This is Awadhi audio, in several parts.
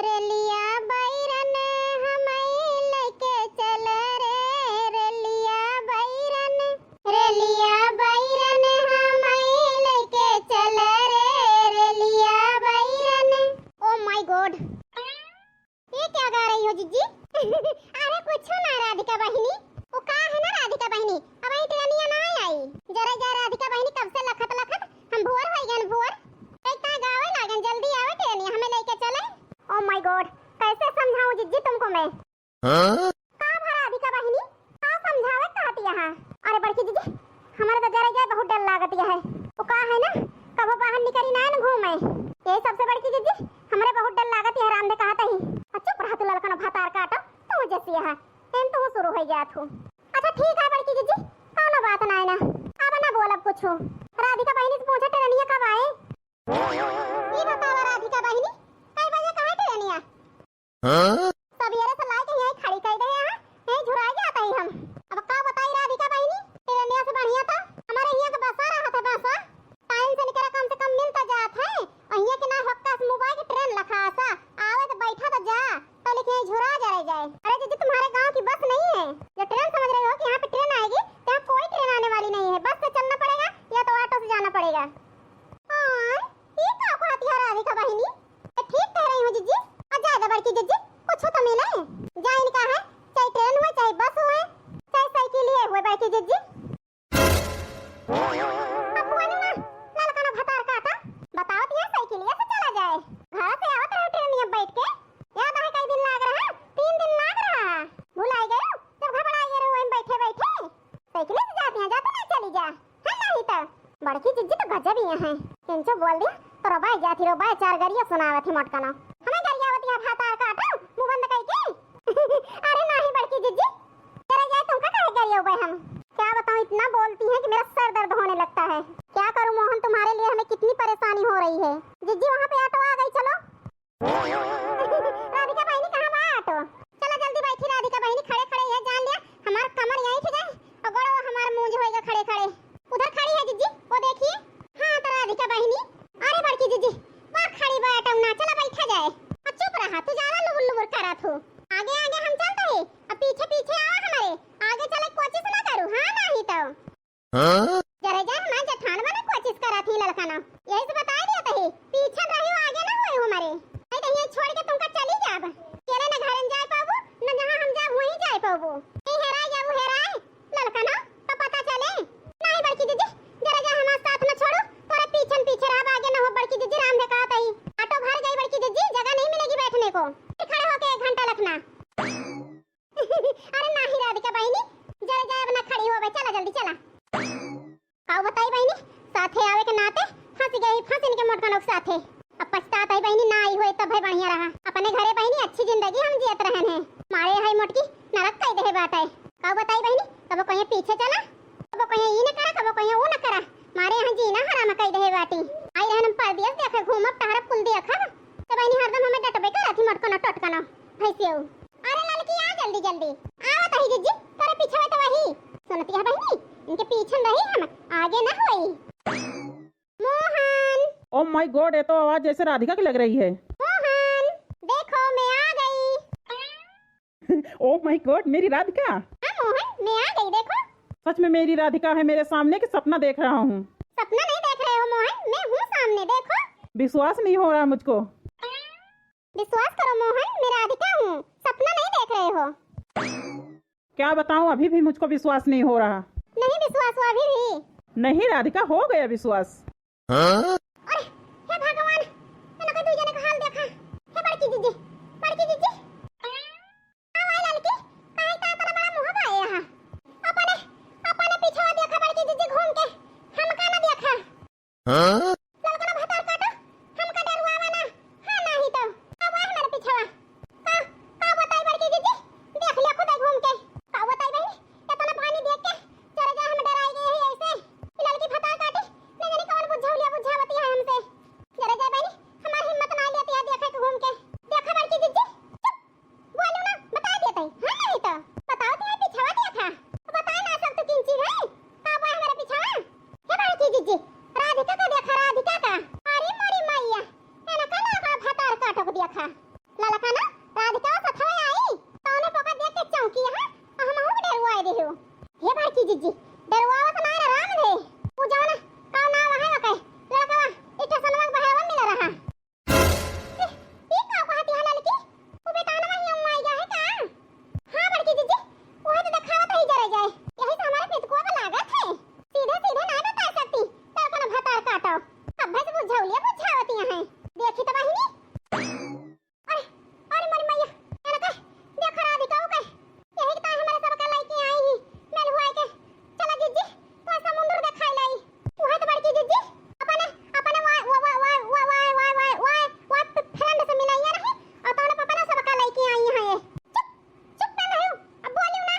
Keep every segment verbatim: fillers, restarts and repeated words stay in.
रेलिया बैरन हमई लेके चल रे, रेलिया बैरन, रेलिया बैरन हमई लेके चल रे, रेलिया बैरन। Oh my God, ये क्या गा रही हो जिज्जी? अरे कुछ ना राधिका बहिनी, वो का है ना राधिका बहिनी, अब आई ट्रेनिया ना आई। जरा जा राधिका बहिनी, कब से लखत लखत हम भोर हो गए, भोर। एक ता गावे लागन, जल्दी आवे ट्रेनिया, हमें लेके चले। Oh my God, कैसे समझाऊं जिज्जी तुमको मैं? हाँ? का भा राधिका बहिनी, का समझावे कहती यहाँ? अरे बड़की जिज्जी, हमारे तो जरा जाए बहुत डर लागत है। वो का है ना, कबो बाहर निकली ना न घूमे। ये सबसे बड़की जिज्जी, हमरे बहुत डर लागत है, रामदे कहत ही। आ चुप रहा तू ललकन भतार काटो, तू जैसी है, एम तू शुरू हो गया तू। अच्छा ठीक है बड़की जिज्जी, कौनो बात ना है ना, अब ना बोलब कुछ। राधिका बहिनी से पूछा ट्रेनिया कब आए? ई बतावा राधिका बहिनी, कई बजे कहाँ ट्रेनिया? हाँ? सबेरे से लाइके यहीं खड़ी कर दे हैं, यहीं झुराई जात ही हम। अब का बताई राधिका बहिनी, ट्रेनिया से बढ़िया तो हमारे यहाँ के बसा रहा था, बसा। टाइम से निकला, कम से कम मिल तो जात है, और यहाँ के ना हक्का से मोबाइल के ट्रेन लखा सा, आवे तो बैठा तो जा, तो लेकिन यहीं झुरा जा रह जाए। अरे दीदी, तुम्हारे गांव की बस नहीं है, जो ट्रेन समझ रहे हो कि यहाँ पे ट्रेन आएगी, तो यहाँ कोई ट्रेन आने वाली नहीं है, बस से चलना पड़ेगा या तो ऑटो से जाना पड़ेगा। हाँ, ये का कहती है राधिका बहिनी? ये ठीक कह रही हूँ जिज्जी। आ जाए दे बड़की जिज्जी, कुछ तो मिले। जाए इनका है, चाहे ट्रेन हुए, चाहे बस हुए, चाहे साइकिल ही हुए बड़की जिज्जी। अब हुआ ना, ललकना भतार काटा, बताओ तो यहाँ साइकिलिया से चला जाए। घर से आवत रहे ट्रेनिया बैठ के, याद है कई दिन लाग रहा, तीन दिन लाग रहा। भुलाई गए, जब घबरा गए रहो वहीं बैठे बैठे। साइकिल से जाती हैं, जा तो ना चली जा, है नहीं तो। बड़की जिज्जी तो गजब ही हैं, इनसे बोल दिया तो रोबाई जाती, रोबाई चार गरिया सुनावत ही मोटकना। हमें गरियावत है भातार काटो, मुंह बंद करके। अरे नहीं बड़की जिज्जी, तेरा जाए तुमका काहे गरियावे हम? क्या बताऊं, इतना बोलती हैं कि मेरा सर दर्द होने लगता है। क्या करूं मोहन, तुम्हारे लिए हमें कितनी परेशानी हो रही है। जिज्जी वहाँ पे ऑटो आ गई, चलो। राधिका बहिनी, कहाँ बा ऑटो? चला जल्दी बैठी राधिका बहिनी, खड़े खड़े ये जान लिया हमार कमर यहीं ठिक है और गोड़ो हमार मूंज होएगा खड़े खड़े। उधर खड़ी है जिज्जी, वो देखिए। हाँ तो राधिका बहिनी, अरे बड़की जिज्जी, वहाँ खड़ी बा ऑटो ना, चला बैठा जाए। अब चुप रहा, तू ज्यादा लुबुर लुबुर करा थू। आगे आगे हम चलते हैं, अब पीछे पीछे आवा हमारे, आगे चले कोशिश ना करू, हाँ नहीं तो। हाँ? जरा जा हमार जेठान बने कोशिश करत ही ललकना। यही से बताई दिया तही, पीछे रही हो, आगे ना होए हो हमारे। नहीं तो यहीं छोड़ के तुमका चली जाब। अकेले न घरे जाए पाबू, न जहाँ हम जाब वहीं जाए पाबू। यहीं हेराए जाबू हेराए, ललकना, तो पता चले। नहीं बड़की जिज्जी, जरा जा हमार साथ न छोड़ो, तोरे पीछे न पीछे रहब, आगे न हो बड़की जिज्जी, राम देखा तही। ऑटो भर गई बड़की जिज्जी, जगह नहीं मिलेगी बैठने को। फिर खड़े होके एक घंटा लखना। अरे नाही राधिका बहिनी, जरा जाए अब ना खड़ी होवे, चला जल्दी चला। काऊ बताई बहिनी, साथे आवे के नाते फंस गई, फंस इनके मोटकनों के साथे। अब पछतात है बहिनी, ना आई होए तब है बढ़िया रहा। अपने घरे बहिनी अच्छी जिंदगी हम जियत रहन है, मारे है मोटकी नरक कई देहे बात है। काऊ बताई बहिनी, कबो कहीं पीछे चला, कबो कहीं ई न करा, कबो कहीं ऊ न करा, मारे यहाँ जीना हराम कई देहे बाटी। आई रहन हम परदेस देखे घूमब टहरब कुल देखब, तो बहिनी हरदम हमें डटबे करत ही मोटकनो टोटकनो भैंसियो। अरे ललकी, आ जल्दी जल्दी। आवत ही जिज्जी, तोरे पीछे तो वही। सुनती है बहिनी, इनके पीछे रही हम, आगे ना होई। मोहन। Oh my God, ये तो आवाज जैसे राधिका की लग रही है। मोहन, देखो मैं आ गई। Oh my God, मेरी राधिका। हाँ मोहन, मैं आ गई, देखो। सच में मेरी राधिका है मेरे सामने कि सपना देख रहा हूँ? सपना नहीं देख रहे हो मोहन, मैं हूँ सामने, देखो। विश्वास नहीं हो रहा मुझको। विश्वास करो मोहन, मैं राधिका हूँ, सपना नहीं देख रहे हो। क्या बताऊँ, अभी भी मुझको विश्वास नहीं हो रहा। नहीं विश्वास हुआ अभी भी? नहीं राधिका, हो गया विश्वास। हाँ? अरे, हे भगवान, इनके दुई जने का हाल देखा। हे बड़की जिज्जी, बड़की जिज्जी। आओ, आओ ललकी, काहे का इतना बड़ा मुंह बाए यहाँ? अपने, अपने पीछे देखा बड़की जिज्जी घूम के, हमका ना देखा। हाँ? ललकना भतार काटो, हमका डरुआवा ना। हाँ, नाही तो। अब आए हमारे पीछवा। का, का बताई बड़की जिज्जी? देख लिया खुद घूम के। का बताई बहिनी? इतना पानी देख के चले जाए हम डराई गए ही ऐसे। ई ललकी भतार काटी, न जाने कौन बुझौलिया बुझावती ललका ना राधिका सथवा आई, तौने पोका देख के चौंकी है, आ हमहू के डरुआई देहु। हे बड़की जिज्जी, डरुआवत ना रे राम रे। उ जवन का नाव है वके, लड़कवा स्टेशनवा के बहरवा मिल रहा। ई, ई का कहत यहाँ ललकी? उ बेटानवा ही उम्मा आई गया है का? हाँ बड़की जिज्जी, उहे तो देखावत ही जरे जाए। यही से हमारे पितकुआ पे लागत है। सीधे सीधे ना बता सकती, तो अपन भतार काटो। अब भैंस बुझौलिया बुझावत यहाँ है। देखी तो बहिनी। अरे, अरे मोरी मैया, एनका देखा राधिका के। यही के ताई हमारे सबका लइके आई ही, मेल हुआ के। चला जिज्जी, तो समुंदर देखाई लाई। उहे तो बड़की जिज्जी, अपने, अपने वाय, वाय, वाय friend से मिलाइया रही, और तौने अपना सबका लइके आई हैं ये। चुप, चुप कर रही हूँ, अब बोलियो ना।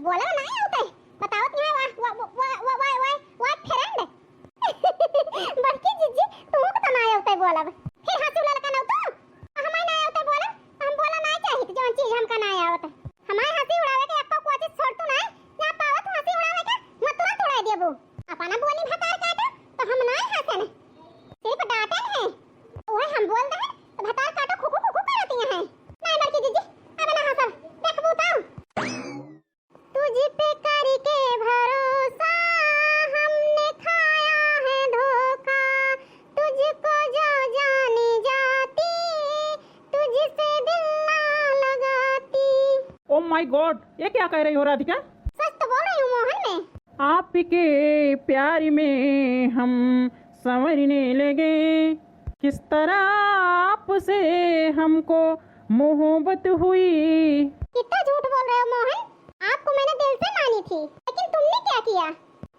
बोलब ना आवते, बताओ कि हाँ, वाह, वाह, वाह friend। बड़की जिज्जी, तू तो ना आवते बोलब। फिर हंसी ललका ना तू, हमारे ना आवते बोलब, हम बोला ना चाहित जौन चीज हमका ना आवत। हमारे हंसी उड़ावे के एको कोशिश छोड़ तू ना, ना पावत हंसी उड़ावे के, मैं तुरंत उड़ाई देबू। अपना बोली भतार काटो, तो हम ना हंसन, सिर्फ डांटन है। वह हम बोल दे, तो भतार काटो खुखू खुखू करती हैं। नहीं बड़की जिज्जी, अब ना हंसन, देखबू तब। तुझ पे करके भरोसा हमने खाया है धोखा, तुझको जो जानी जाती, तुझसे दिल ना लगाती। Oh my God, ये क्या कह रही हो राधिका? सच तो बोल रही हूँ मोहन मैं। आपके प्यार में हम संवरने लगे, किस तरह आपसे हमको मोहब्बत हुई। कितना झूठ बोल रहे हो मोहन, आपको मैंने दिल से मानी थी, लेकिन तुमने क्या किया,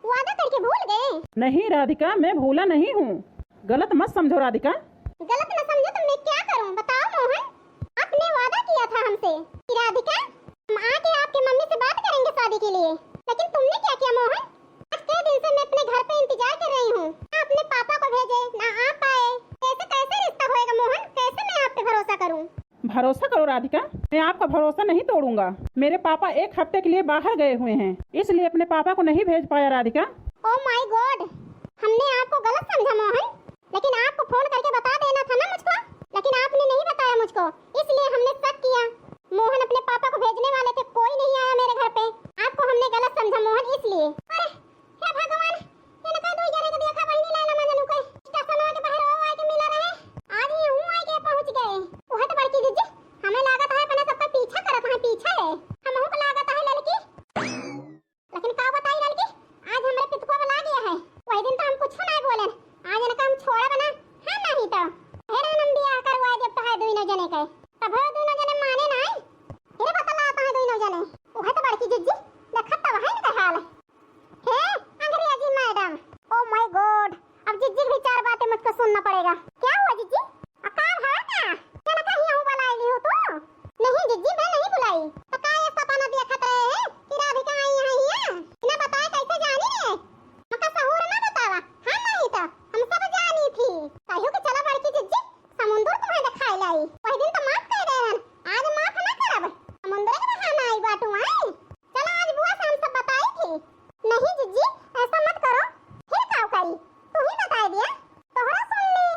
वादा करके भूल गए। नहीं राधिका, मैं भूला नहीं हूँ, गलत मत समझो राधिका। गलत न समझो तो मैं क्या करूँ, बताओ मोहन, आपने वादा किया था हमसे कि राधिका, हम आके आपके मम्मी से बात करेंगे शादी के लिए, लेकिन तुमने क्या किया मोहन? आज कई दिन से मैं अपने घर पे इंतजार कर रही हूँ, ना अपने पापा को भेजे, ना आप आए। कैसे, कैसे रिश्ता होएगा मोहन? कैसे मैं आप पे भरोसा करूँ? भरोसा करो राधिका, मैं आपका भरोसा नहीं तोड़ूंगा। मेरे पापा एक हफ्ते के लिए बाहर गए हुए हैं, इसलिए अपने पापा को नहीं भेज पाया राधिका। Oh my God, हमने आपको गलत समझा मोहन, लेकिन आपको फोन करके बता देना था ना मुझको, लेकिन आपने नहीं बताया मुझको, इसलिए हमने शक किया। मोहन अपने पापा को भेजने वाले थे, कोई नहीं आया मेरे घर पे। आपको हमने गलत समझा मोहन, इसलिए। अरे हे भगवान, इनका दुई जने के देखा बहिनी लैला मजनू के। स्टेशनवा के बाहर वो आके मिला रहे, आज ये हूँ आके पहुँच गए। वह तो बड़की जिज्जी, हमें लागत है अपने सबका पीछा करत है, पीछा है। हमहू को लागत है ललकी। लेकिन का बताई ललकी, आज हमरे पितको बुला गया है। वही दिन तो हम कुछ नहीं बोले, आज इनका हम छोड़ा बना, हाँ नहीं तो। हे राम, हम बियाह करवा देब तो है दुइनो जने के, तब हो दुइनो जने माने नहीं। फिर बतलाता है दुइनो जने। वह तो बड़की जिज्जी, देखत तो है इनका हाल। हे अंग्रेजी मैडम। Oh my God, अब जिज्जी की भी चार बातें मुझको सुनना पड़ेगा। क्या हुआ जिज्जी? आ, का भवा का? क्या ना कहीं हूँ बुलाई ली हो तू? नहीं जिज्जी, मैं नहीं बुलाई। तो का ये सपना देखत रहे हैं कि राधिका आई यहाँ हिया? बिना बताए कैसे जानी रे? मका सहूर ना बतावा। हाँ नहीं तो, हम सब जानी थी। कहियो कि चला बड़की जिज्जी, समुंदर तुम्हें दिखाई लाई। वही दिन तो माफ कर दे रहन, आज माफ ना करब। समुंदर के बहाना आई बाटू आई। चला आज बुआ से हम सब बताई थी। नहीं जिज्जी, ऐसा मत करो। फिर का करी? तू ही बताई दिया। तोहरा सुन ली।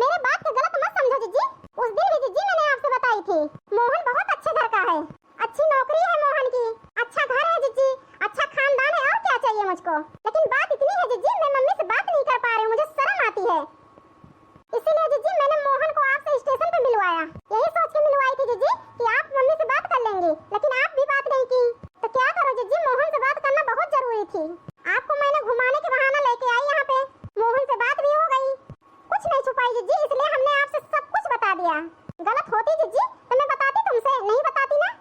मेरे बात के गलत मत समझो जिज्जी। उस दिन भी जिज्जी मैंने आपसे बताई थी। मोहन बहुत अच्छे घर का है। अच्छी नौकरी है मोहन की। अच्छा घर है जिज्जी। अच्छा खानदान है, और क्या चाहिए मुझको? लेकिन बात इतनी है जिज्जी, मैं मम्मी से बात नहीं कर पा रही हूँ, मुझे शर्म आती है। इसीलिए जिज्जी मैंने मोहन को आपसे स्टेशन पे मिलवाया। यही सोच के मिलवाई थी जिज्जी कि आप मम्मी से बात कर लेंगी, लेकिन आप भी बात नहीं की। तो क्या करो जिज्जी, मोहन से बात करना बहुत जरूरी थी। आपको मैंने घुमाने के बहाना लेके आई यहाँ पे। मोहन से बात भी हो गई। कुछ नहीं छुपाई जिज्जी, इसलिए हमने आपसे सब कुछ बता दिया। गलत होती जिज्जी तो मैं बताती तुमसे, नहीं बताती ना।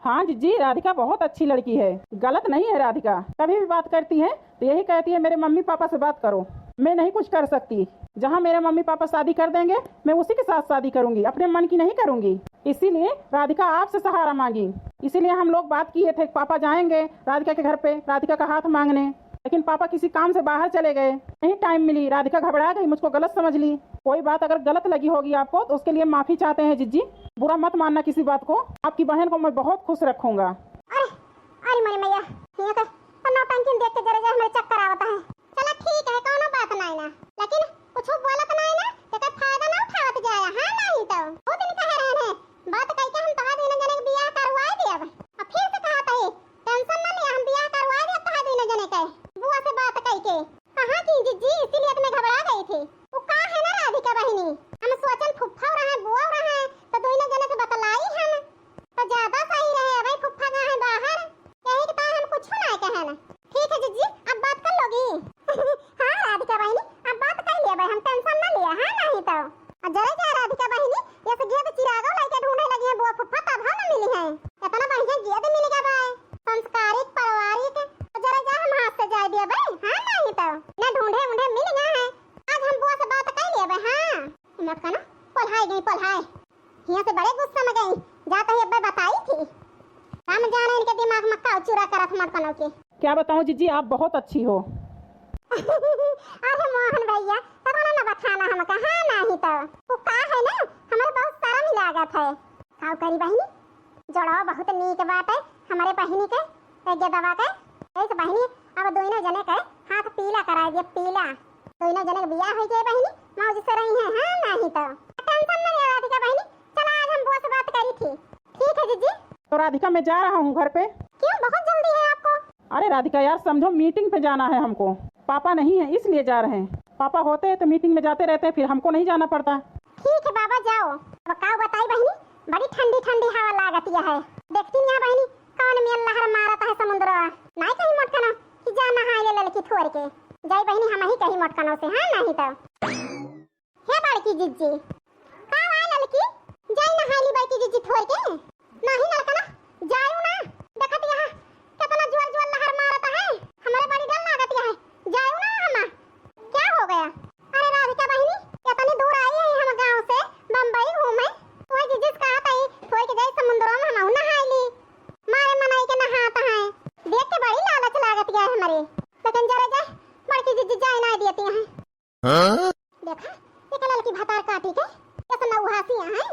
हाँ जिज्जी, राधिका बहुत अच्छी लड़की है, गलत नहीं है राधिका। कभी भी बात करती है तो यही कहती है, मेरे मम्मी पापा से बात करो, मैं नहीं कुछ कर सकती। जहाँ मेरे मम्मी पापा शादी कर देंगे, मैं उसी के साथ शादी करूंगी, अपने मन की नहीं करूंगी। इसीलिए राधिका आपसे सहारा मांगी। इसीलिए हम लोग बात किए थे, पापा जाएंगे राधिका के घर पे राधिका का हाथ मांगने, लेकिन पापा किसी काम से बाहर चले गए, नहीं टाइम मिली। राधिका घबरा गई, मुझको गलत समझ ली। कोई बात अगर गलत लगी होगी आपको तो उसके लिए माफी चाहते हैं जिज्जी, बुरा मत मानना किसी बात को। आपकी बहन को मैं बहुत खुश रखूंगा। अरे, अरे मोरी मैया, यहाँ के तो नौटंकी देख के जरा जरा मेरे चक्कर आवता है। चला ठीक है, कौनो बात नहीं ना, लेकिन कुछ बोलत नहीं ना, एकर फायदा ना उठावत जाया, हाँ नहीं तो। बहुत दिन कहे रहे हैं, समझ गई, जात ही अब्बे बताई थी। राम जाने इनके दिमाग में का चूरा करत मटकनों के। क्या बताऊं जीजी, आप बहुत अच्छी हो। अरे मोहन भैया, तब ना बखाना हमका, हाँ नहीं तो। वो का है ना, हमारे बहुत शर्म लागत है। का करी बहिनी, जोड़वा बहुत नीक बाटे हमरे बहिनी के, ए गेदवा के। ऐसे बहिनी, अब दोनों जने के हाथ पीला कराई दिया, पीला। दोनों जने के बियाह हो जाए बहिनी, मौज से रही हैं, हाँ नहीं तो। टेंशन नहीं है राधिका बहिनी, चला आज हम बुआ से बात करी थी। ठीक है जीजी। तो राधिका, मैं जा रहा हूँ घर पे। क्यों, बहुत जल्दी है आपको? अरे राधिका यार, समझो, मीटिंग पे जाना है हमको। पापा नहीं है, इसलिए जा रहे हैं। पापा होते तो मीटिंग में जाते रहते, फिर हमको नहीं जाना पड़ता। ठीक है बाबा, जाओ। अब का बताई बहिनी, बड़ी ठंडी ठंडी हवा लागत है। देखती नहीं बहिनी, कौन मियन लहर मारत है समुद्रवा। नहीं कहीं मोटकनो कि जा नहाए ले ललकी थोर के। जाई बहिनी, हम ही कहीं मोटकनो से, हाँ नहीं तो। हे बड़की जिज्जी, का हुआ ललकी? जाई नहाई ली बड़की जिज्जी थोर के। नहीं ललकना, जायू ना। देखत यहाँ कितना जुअल जुअल लहर मारत है, हमारे बड़ी डर लागत है। जायू ना हमा, क्या हो गया? अरे राधिका बहिनी, इतनी दूर आई है हम गाँव से बम्बई घूमे, वही जिज्जी से कहत है थोर के जाई समुद्रों में हम नहाई ली। मारे मनई के नहात है, देख के बड़ी लालच लागत है हमारे, लेकिन जरा जा बड़की जिज्जी जाए ना देती हैं। हाँ? देखा, एक ललकी भतार काटी के, कैसे नौहासी हैं।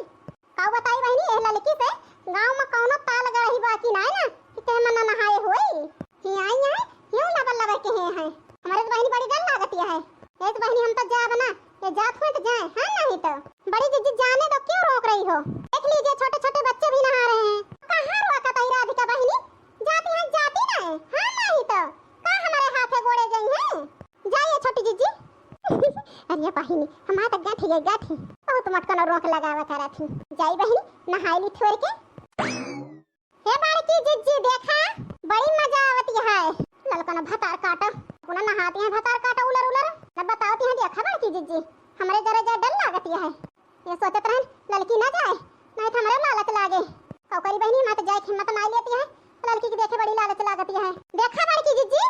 का बताई बहिनी, ए ललकी से गाँव में कौनो ताल गढ़ी बाकी ना है ना, कि कहे मना नहाए होई। ही आई हैं, यूं लबर लबर के हैं, हैं। हमारे तो बहिनी बड़ी डर लागत है। ए तो बहिनी, हम तो जाब ना, ये जात हुए तो जाए, हाँ नहीं तो। बड़ी जिज्जी जाने दो, क्यों रोक रही हो? देख लीजिए, छोटे छोटे बच्चे भी नहा रहे हैं। कहाँ रोकत है राधिका बहिनी, जाती हैं, जाती ना है, हाँ नहीं तो। का हमारे हाथे गोड़े गई हैं? जाइए छोटी जिज्जी। अरे बहिनी, हमार तो गाठी है, गाठी। बहुत मटकन और रोक लगावा करत ही। जाई बहिनी, नहाई ली थोर के। हे बड़की जिज्जी, देखा, बड़ी मजा आवती है। ललकन भतार काटा, पुना नहाती हैं भतार काटा उलर उलर। न बतावती हैं, देखा बड़की जिज्जी, हमरे जरा जा डर लागती है। ये सोचत रहन, ललकी ना जाए, नहीं तो हमरे लालच लागे। कौकरी बहिनी, हमार तो जाए के हिम्मत ना लेती है, ललकी के देखे बड़ी लालच लागती है। देखा बड़की जिज्जी,